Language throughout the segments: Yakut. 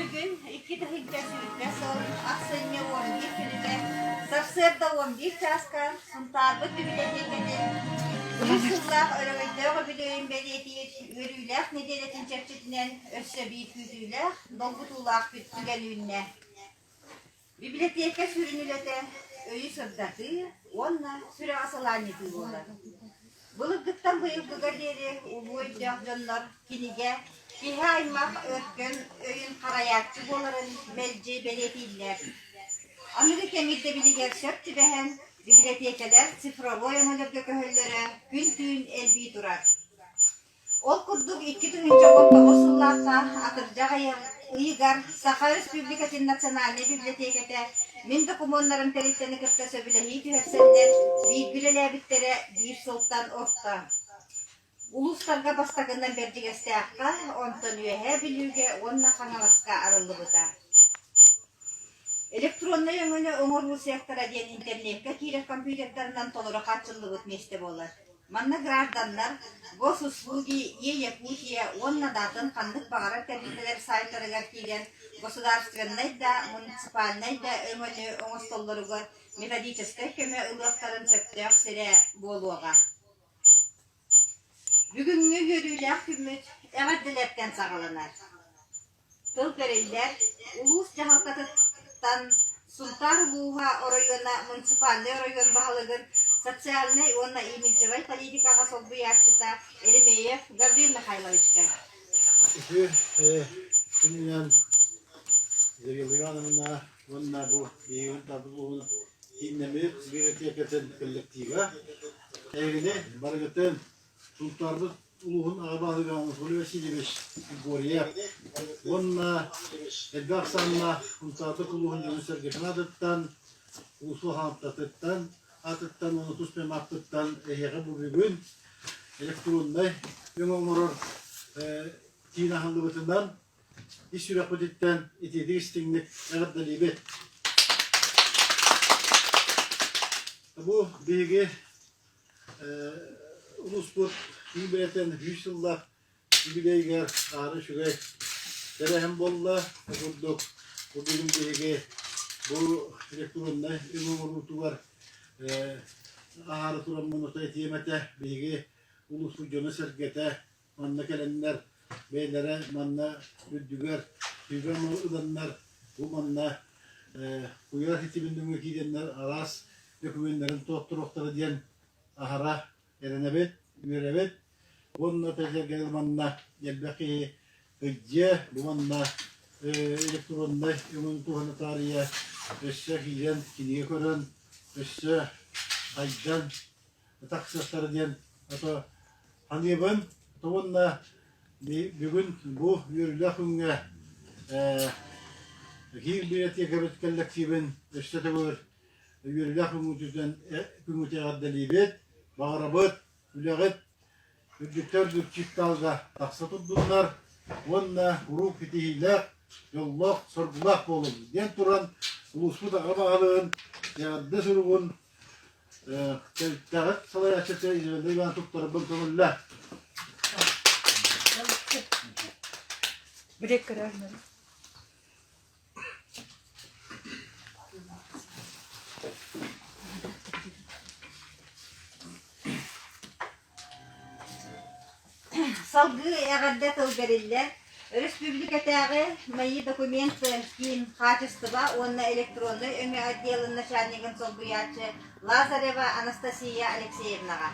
Бүгүн 2020 сыл ахсынньы 11 күнүгэр сарсыарда 11 чааска Сунтаарбыт бибилэтиэкэтин үс сыллаах өрөгөйдөөх үбүлүөйүн бэлиэтиир үөрүүлээх нэдиэлэтин чэрчитинэн өссө биир күүтүүлээх, долгутуулаах түгэн үүннэ. Бибилэтиэкэ сүрүн үлэтэ өйү сырдатыы уонна сүрэҕи сылаанньытыы буолар. Былыргыттан быйылгыга диэри улуу өйдөөх дьоннор кинигэ киһи аймах өркөн өйүн харайааччы буоларын мэлдьи бэлиэтииллэр. Аныгы кэм ирдэбилигэр сөп түбэһэн, бибилэтиэкэлэр цифровой өҥөлөргө көһөллөрө күн-түүн элбии турар. Ол курдук 2019 сыллаахха атырдьах ыйыгар Саха Өрөспүүбүлүкэтин Национальнай бибилэтиэкэтэ мин докумуоннарым тэрилтэни кытта сөбүлэһии түһэрсэннэр бииргэ үлэлээбиттэрэ биир сылтан орто. Улуустарга бастакынан Бэрдьигэстээххэ, онтон Үөһээ Бүлүүгэ уонна Хаҥаласка арыллыбыта. Электроннай өҥөнү оҥоруу сектора диэн интернеккэ киирэр компьютердарынан толору хааччыллыбыт миэстэ буолар. Манна гражданнар Госуслуги, Е-Якутия уонна да атын ханнык баҕарар тэрилтэлэр сайтарыгар киирэн государственнай да, муниципальнай да өҥөнү оҥостоллоругар методическай көмө ылыахтарын сөптөөх сирэ буолуоҕа. Бүгүҥҥү үөрүүлээх күммүт эҕэрдэлэртэн саҕаланар. Тыл бэриллэр, улуус дьаһалтатыттан Сунтаар улууһа оройуона муниципальнай оройуон баһылыгын социальнай уонна имиджевай политикаҕа солбуйааччыта Еремеев Гаврил Михайловичка. Үтүө күнүнэн Изабелла Ивановна уонна бу биһигин Сунтаарбыт улууһун кииннэммит библиотекатын коллектива эһигини барыгытын Сунтаарбыт улууһун аҕа баһылыга Анатолий Васильевич Григорьев уонна элбэх ахсааннаах Сунтаарбыт улууһун дьонун-сэргэтин аатыттан, улуус хаамтатыттан аатыттан уонна тус бэйэм ааппыттан эһиэхэ бу бүгүн электроннай өҥө оҥорор киин аһыллыбытынан ис сүрэхпититтэн итиитик истиҥник эҕэрдэлиибит. Бу биһиги Улууспут киин бэйэтин 100 сыллаах юбилейыгар аһара үчүгэй тэрээһин буолла. Ол курдук бу бүгүн биһиги бу электроннай өҥө оҥоруутугар аһара тураммын ото этиэм этэ. Биһиги улууспут дьоно-сэргэтэ манна кэлэннэр бэйэлэрэ манна үрдүгэр сүбэ ыланнар бу манна куйаар ситимин нөҥүө киирэннэр араас докумуоннарын туохтуруохтара диэн аһара эрэнэбит, үөрэбит. Уонна тэсэргэ манна элбэх киһи ыйдьыа, бу манна электроннай өҥөнү туһана таарыйа өссө киирэн кинигэ көрөн, өссө сайдан тахсыахтара диэн ото саныыбын. Уонна бүгүн бу үөрүүлээх күҥҥэ киин библиотекабыт кэллэктиибин өссө төгүл үөрүүлээх күҥҥүтүнэн күҥҥүтүн эҕэрдэлиибит. Баҕарабыт үлэҕит үрдүктэн үрдүк чыпчаалга тахса турдуннар уонна куруук ситиһиилээх, дьоллоох, соргулаах буолуҥ диэн туран улууспут аҕа баһылыгын эҕэрдэ суругун Кэлтэҕит салайааччыта Изабелла Ивановна туттарбын көҥүллээ. Салгыы эҕэрдэ тыл бэриллэр. Өрөспүүбүлүкэтээҕи МАИ документы киин хаачыстыба уонна электроннай өҥө отделын начальнигын солбуйааччы Лазарева Анастасия Алексеевнаҕа.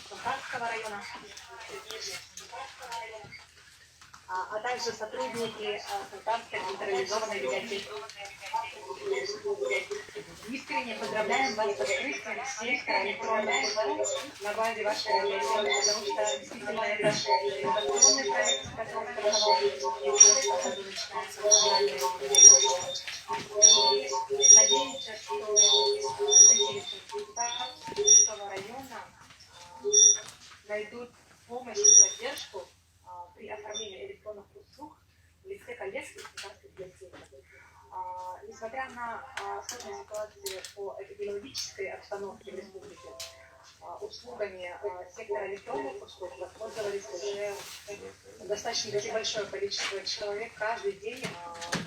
Сунтарского района, а также сотрудники Сунтарской централизованной библиотеки. Искренне поздравляем вас с открытием сектора электронных услуг на базе вашей библиотеки, потому что действительно это инновационный проект, который стартовал в начинается И надеемся, что жители Сунтарского района найдут помощь и поддержку при оформлении электронных услуг в лице коллег из Сунтарской библиотеки. Несмотря на сложные ситуации по эпидемиологической обстановке в республике, Услугами сектора электронных услуг воспользовались уже достаточно большое количество человек. Каждый день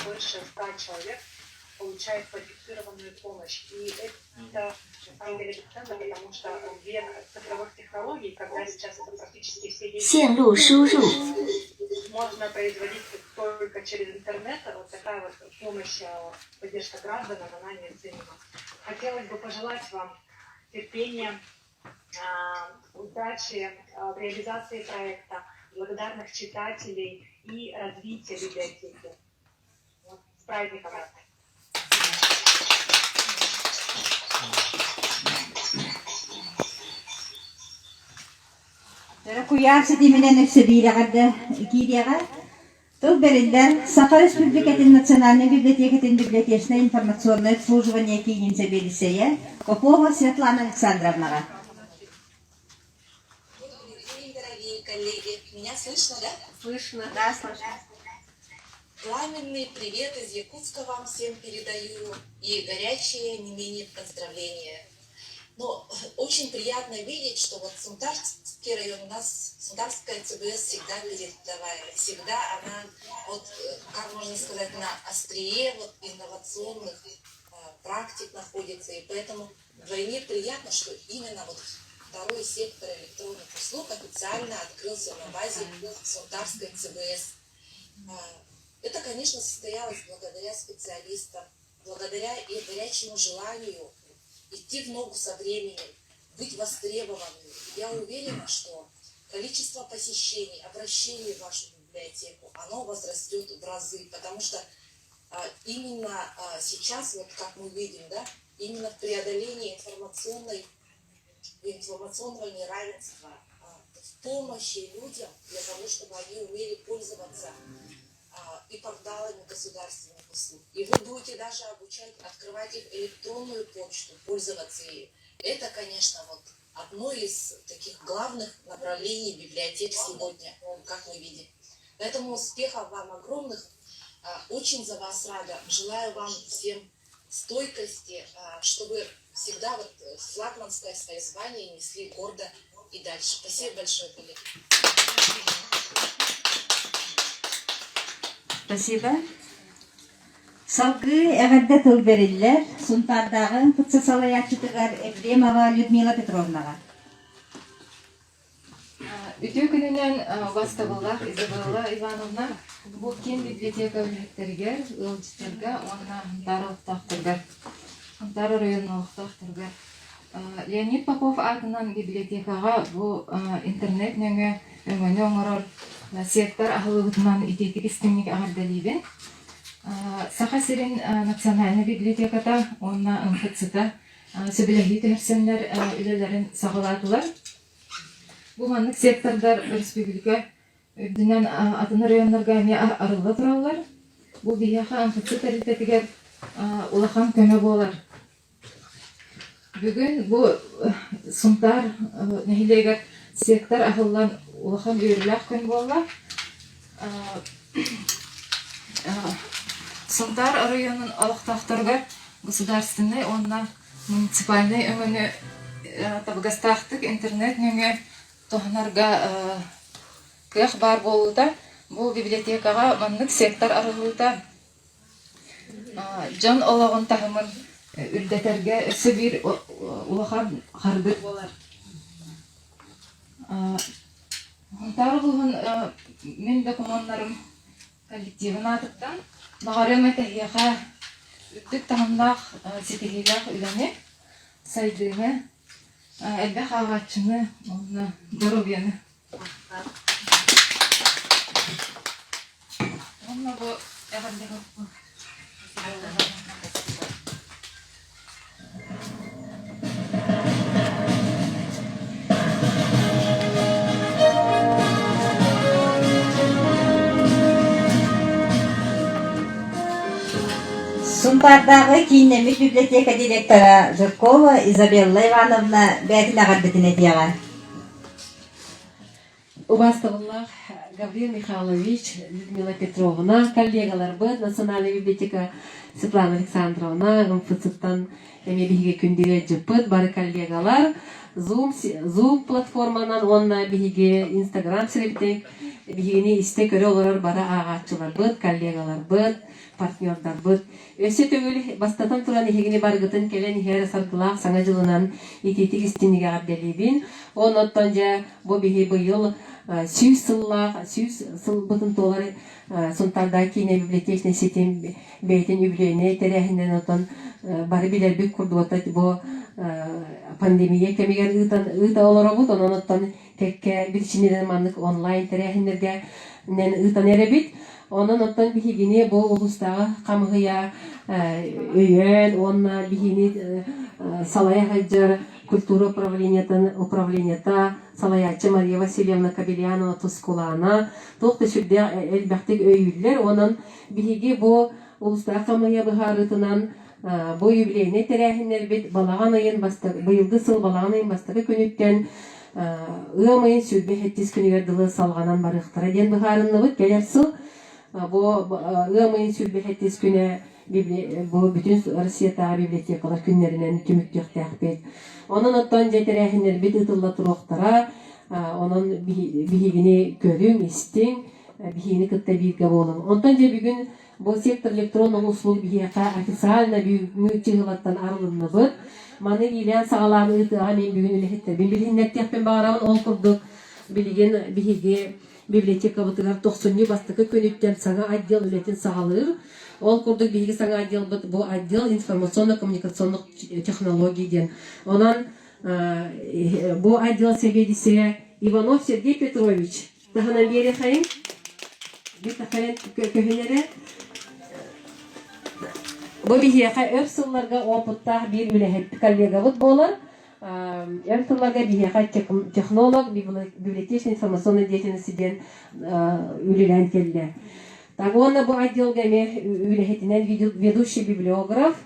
больше 100 человек получает квалифицированную помощь. И это на самом деле бесценно, потому что век цифровых технологий, когда сейчас это практически все 线路输入 можно производить только через интернет, вот такая вот помощь, поддержка граждан, она неоценима. Хотелось бы пожелать вам терпения, удачи в реализации проекта, благодарных читателей и развития библиотеки. Вот, с праздником вас! Куйаар ситиминэн өссө биир эҕэрдэ киириэҕэ. Тыл бэриллэр Саха Республикатын Национальнай библиотекатын библиотечнай информационнай обслуживание киинин сэбиэдиссэйэ Попова Светлана Александровнаҕа. Добрый день, дорогие коллеги. Меня слышно, да? Слышно. Да, слышно. Пламенный привет из Якутска вам всем передаю и горячие не менее поздравления. Но очень приятно видеть, что вот Сунтарский район у нас, Сунтарская ЦБС всегда передовая, всегда она, вот, как можно сказать, на острие вот, инновационных практик находится. И поэтому вдвойне приятно, что именно вот второй сектор электронных услуг официально открылся на базе Сунтарской ЦБС. Это, конечно, состоялось благодаря специалистам, благодаря их горячему желанию идти в ногу со временем, быть востребованными. Я уверена, что количество посещений, обращений в вашу библиотеку, оно возрастет в разы, потому что именно сейчас, вот как мы видим, да, именно в преодолении информационной, информационного неравенства, в помощи людям для того, чтобы они умели пользоваться и порталами государственных услуг. И вы будете даже обучать, открывать их электронную почту, пользоваться ею. Это, конечно, вот одно из таких главных направлений библиотек сегодня, как мы видим. Поэтому успехов вам огромных. Очень за вас рада. Желаю вам всем стойкости, чтобы всегда вот флагманское свое звание несли гордо и дальше. Спасибо большое, коллеги. Спасибо. Салгыы эҕэрдэ тыл бэриллэр Сунтаардааҕы МФЦ салайааччытыгар Ефремова Людмила Петровнаҕа. Үтүө күнүнэн убастабыллаах Изабелла Ивановна бу киин библиотека үлэһиттэригэр, ыалдьыттарга уонна Сунтаар олохтоохторугар, Сунтаар оройуонун олохтоохторугар Леонид Попов аатынан библиотекаҕа бу интернет нөҥүө өҥөнү оҥорор сектор аһыллыбытынан итиитик истиҥник эҕэрдэлиибин. Саха сирин национальнай библиотеката уонна МФЦ-та сөбүлэһии түһэрсэннэр үлэлэрин саҕалаатылар. Бу маннык сектордар республика үрдүнэн атын оройуоннарга эмиэ арылла тураллар. Бу биһиэхэ МФЦ тэрилтэтигэр улахан көмө буолар. Бүгүн бу Сунтаар нэһилиэгэр сектор аһыллан улахан үөрүүлээх күн буолла. Сунтаар оройуонун олохтоохторугар государственнай уонна муниципальнай өҥөнү табыгастаахтык интернет нөҥүө туһанарга кыах баар буолуута. Бу библиотекаҕа маннык сектор арыллыыта Дьон олоҕун таһымын үрдэтэргэ өссө биир улахан хардыы буолар. Сунтаар улууһун мин докумуоннарым коллективын аатыттан баҕарыам этэ эһиэхэ үрдүк таһымнаах ситиһиилээх үлэни, сайдыыны, элбэх ааҕааччыны уонна доруобуйаны. Уонна бу эҕэрдэ Сунтаардааҕы кииннэммит библиотека директора Жиркова Изабелла Ивановна бэйэтин эҕэрдэтин этиэҕэ. Убаастабыллаах Гаврил Михайлович, Людмила Петровна, коллегаларбыт, Национальная библиотека Светлана Александровна, МФЦ-тан эмиэ биһиги күндү ыалдьыппыт, бары коллегалар, Zoom, Zoom платформанан уонна биһиги Instagram сирэбитин биһигини истэ-көрө олорор бары ааҕааччыларбыт, коллегаларбыт, партнердарбыт. Өссө төгүл бастатан туран эһигини барыгытын кэлэн иһэр саргылаах Саҥа дьылынан итиитик истиҥник эҕэрдэлиибин. Онон дьэ бу биһи быйыл 100 сыллаах, 100 сылбытын туолар Сунтаардаах киинэ библиотечнай ситим бэйэтин үбүлүөйүнэй тэрээһининэн отон бары билэрбит курдук бу пандемия кэмигэр ыытан ыыта олоробут. Онон оттон кэккэ биричиинэнэн маннык онлайн тэрээһиннэргэ ыытан эрэбит. Онон оттон биһигини бу улуустааҕы хамыһыйа өйөөн уонна биһигини салайа сылдьар культура управлениетын управлениета салайааччы Мария Васильевна Кабельянова Тускулаана туох да сүрдээх элбэхтик өйүүллэр. Онон биһиги бу улуустаах хамыһыйа быһаарыытынан бу юбилейнай тэрээһиннэрбит балаҕан ыйын быйылгы сыл балаҕан ыйын бастакы күнүттэн ыам ыйын 27 күнүгэр дылы салҕанан барыахтара диэн быһаарынныбыт. Кэлэр сыл бу ыам ыйын 27 күнэ бу бүтүн Россиятааҕы библиотекалар күннэринэн түмүктүөхтээхпит. Онон оттон дьэ тэрээһиннэрбит ыытылла туруохтара. Онон биһигини көрүҥ, истиҥ, биһигини кытта бииргэ буолуҥ. Онтон дьэ бүгүн Бу сектор электронных услуг биһиэхэ официально бүгүҥҥү чыһылаттан арылынныбыт. Маны иилээн саҕалаан ыытыаҕа мин бүгүн үлэһиттэрбин билиһиннэртиэхпин баҕарабын. Ол курдук билигин биһиги библиотекабытыгар тохсунньу бастакы күнүттэн саҥа отдел үлэтин саҕалыыр. Ол курдук биһиги саҥа отделбыт бу отдел информационно-коммуникационных технологий диэн. Онон бу отдел сэбиэдиссэйэ Иванов Сергей Петрович Таһынан биэриэхэйин. Бүтахайын көһүнэрэ. Бу биһиэхэ өр сылларга опыттаах биир үлэһит коллегабыт буолар. Өр сылларга биһиэхэ технолог библиотечной информационной деятельности диэн үлэлээн кэллэ. Так уонна бу отделга эмиэ үлэһитинэн ведущий библиограф,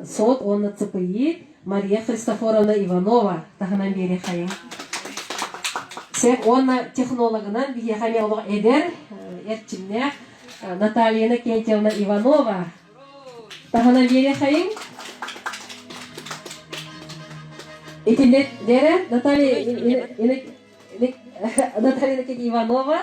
СОТ уонна ЦПИ Мария Христофоровна Иванова таһынан биэриэхэйиҥ. Сеп уонна технологынан биһиэхэ эмиэ олох эдэр, эрчимнээх Наталья Иннокентьевна Иванова таһынан биэриэхэйиҥ. Итиннэ Лера Наталья Наталья Иванова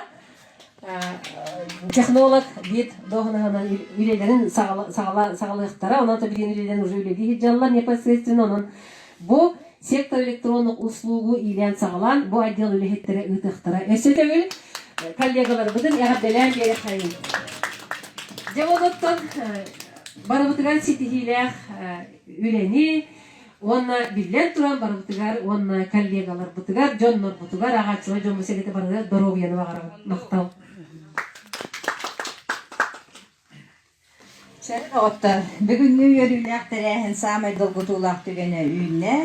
Технолог вид дуоһунаһынан үлэлэрин саҕалыахтара, онон билигин үлэлэрин уже үлэлии сылдьаллар непосредственно, онон бу сектор электронных услугу иилээн саҕалаан бу отдел үлэһиттэрэ ыытыахтара. Өссө төгүл коллегаларбытын эҕэрдэлээн биэрэххэйиҥ. Дьэ онуттан барыбытыгар ситиһиилээх үлэни, Уонна биллэн туран барыбытыгар уонна коллегаларбытыгар, дьоннорбутугар, аҕааччылар дьоммут сэргэтэ барыга доруобуйаны баҕарабыт. Махтал. Чэ, доҕоттор, бүгүҥҥү үөрүүлээх тэрээһин саамай долгутуулаах түгэнэ үүннэ.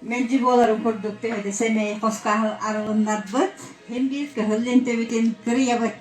Мэлдьи буоларын курдук төһө да сэмэй хоско арылыннарбыт, һин биир кыһыл лиэнтэбитин кырыйабыт.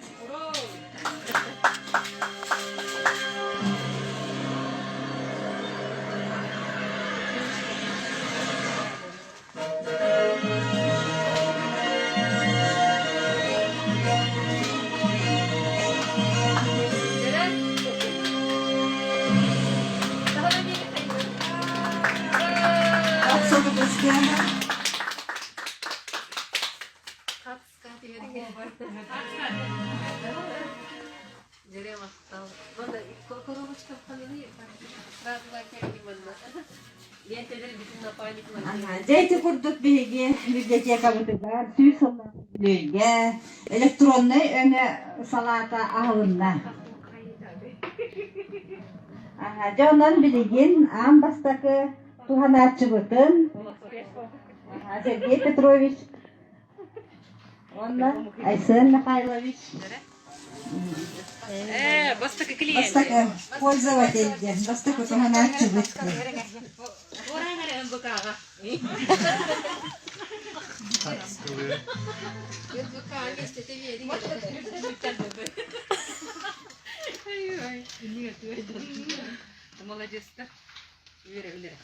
Дьэ ити курдук биһиги библиотекабытыгар 100 сыллаах үбүлүөйгэ электроннай өҥө салаата аһылынна. Дьэ онон билигин аан бастакы туһанааччыбытын Сергей Петрович Уонна Айсен Михайлович Бастакы клиент. Бастакы пользователь диэн, бастакы туһанааччыбыт диэн. Молодецтар. Үөрэ үлэрэ.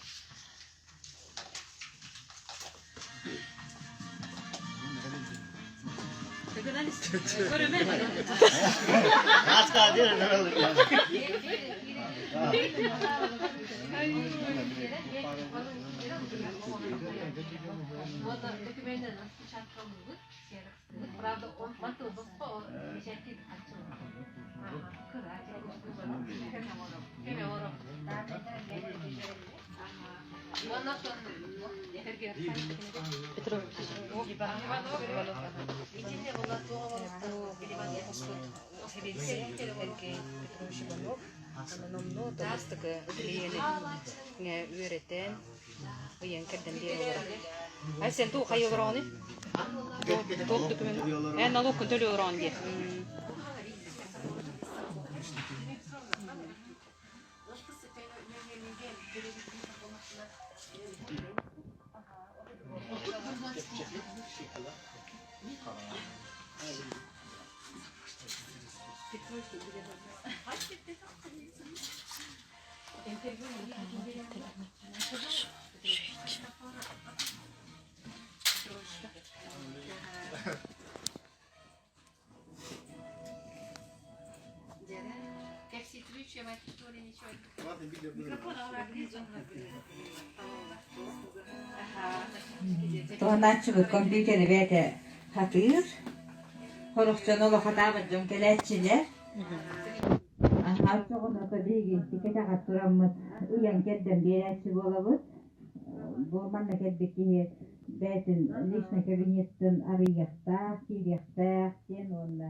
Үөрэтэн, ыйан кэрдэн биэрэ олорор. Айсен, туу хайы олороҕуный? Туох документ? Э, налогкун төлүү олороҕун дии. Туһанааччыбыт компьютер эбээтэ хатыыр, сорох дьон олох хатаабат дьон кэлээччилэр. Оччоҕуна биһиги кэтэҕэр тураммыт ыйан кэрдэн биэрээччи буолабыт. Бу манна кэлбит киһи бэйэтин личный кабинеттын арыйыахтаах, киириэхтээх диэн уонна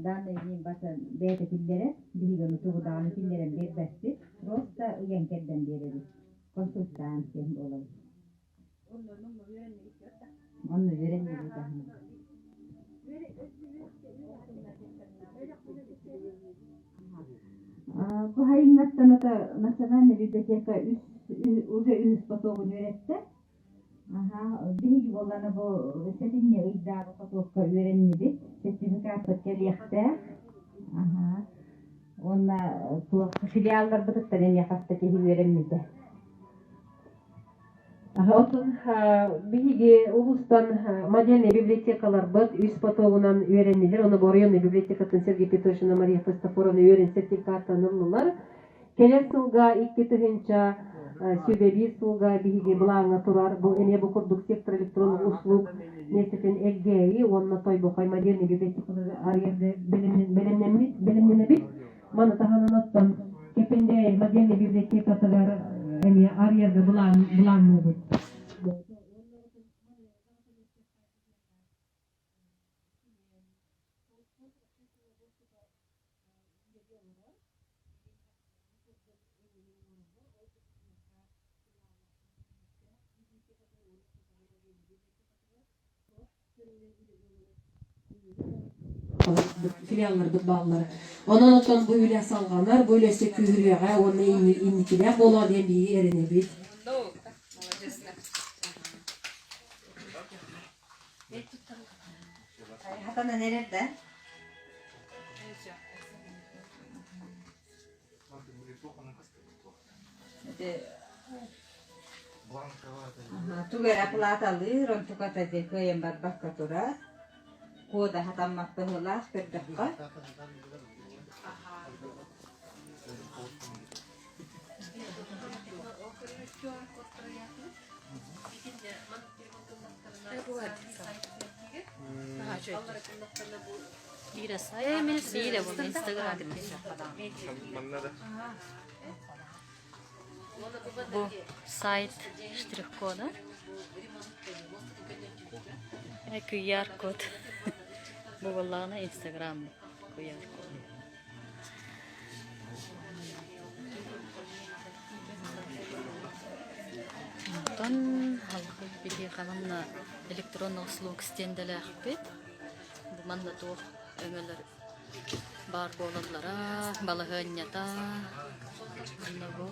данный день бата бэйэтэ киллэрэр, биһиги ону тугу даҕаны киллэрэн биэрбэппит, просто ыйан кэрдэн биэрэбит, консультант диэн буолабыт. Онно үөрэннибит аһын. Бу сайыҥҥаттан ото национальная библиотека үс уже үһүс потогун үөрэттэ. Аха, биһиги буоллаҕына бу сэтинньи ыйдааҕы потокка үөрэннибит. Сертификаппыт кэлиэхтээх. Аха. Уонна туох филиалларбытыттан эмиэ хаста киһи үөрэммитэ. Оттон биһиги улуустан модельнай библиотекаларбыт үс потогунан үөрэннилэр. Ону районный библиотекатын Сергей Петровична Мария Христофоровна үөрэн сертификаттан ыллылар. Кэлэр сылга 2021 сылга биһиги былааҥҥа турар бу эмиэ бу курдук сектор электронных услуг миэстэтин Элгээйи уонна Тойбохой модельный библиотекалары арыйарга бэлэмнэммит бэлэмнэнэбит. Маны таһынан оттон Кэпэндээйи модельнай библиотекатыгар эмиэ арыйарга былаанныыбыт. Филиалларбыт бааллар. Онон оттон бу үлэ салҕанар, бу үлэ өссө күүһүрүөҕэ уонна инникилээх буолуо диэн биһиги эрэнэбит. Хатанан эрэр да? Тугу эрэ оплаталыыр, онтуката дьэ кыайан барбакка турар. Кода хатаммат быһыылаах көрдөххө. Бу сайт штрих-кода. QR-код. Бу буоллаҕына Инстаграм QR-код. Онтон халҕы биһиэхэ манна электронный услуг стендэлээхпит. Бу манна туох өҥөлөр баар буолаллара, балаһыанньата, манна бу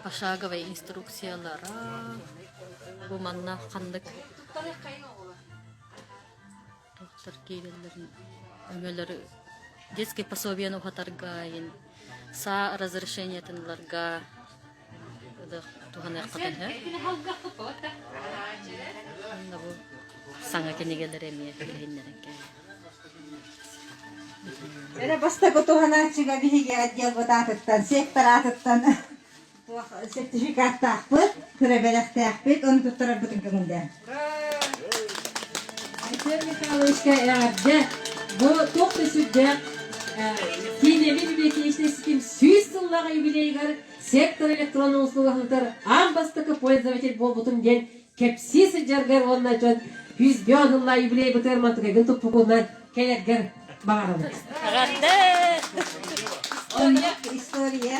пошаговай инструкциялара, бу манна ханнык туохтар киирэллэрин өҥөлөрү детский пособиены уһатарга саа разрешениетын ыларга туһаныаххытын сөп. Манна бу. Саҥа кинигэлэр эмиэ билиһиннэрэн кэллэ. Эрэ бастакы туһанааччыга биһиги отделбыт аатыттан, сектор аатыттан туох сертификаттаахпыт, кыра бэлэхтээхпит, ону туттарарбытын көҥүллээн. Айсен Михайловичка эҕэрдэ! Бу туох да сүрдээх киинэни библиотечнай ситим сүүс сыллаах юбилейыгар сектор электроннай услугаһытыгар аан бастакы пользователь буолбутум диэн кэпсии сылдьаргар уонна дьон 105 сыллаах юбилейбытыгар мантыкайгын туппукунан кэлэргэр баҕарабыт. Эҕэрдэ! История.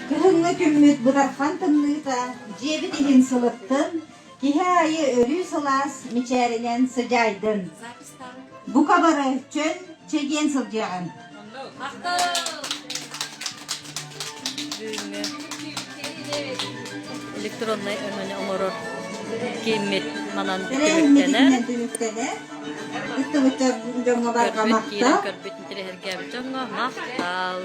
Кыһыҥҥы күммүт бытархан тымныыта дьиэбит иһин сылыттын, киһи аайы өрүү сылаас мичээринэн сыдьаайдын. Бука бары чөл, чэгиэн сылдьыаҕыҥ. Бүгүҥҥү электроннай өҥөнү оҥорор кииммит манан түмүктэнэр. Түмүктэнэр. Кыттыбыт дьоҥҥо барҕа Көрбүт, киирэн махтал. көрбүт интэриэһиргээбит дьоҥҥо махтал.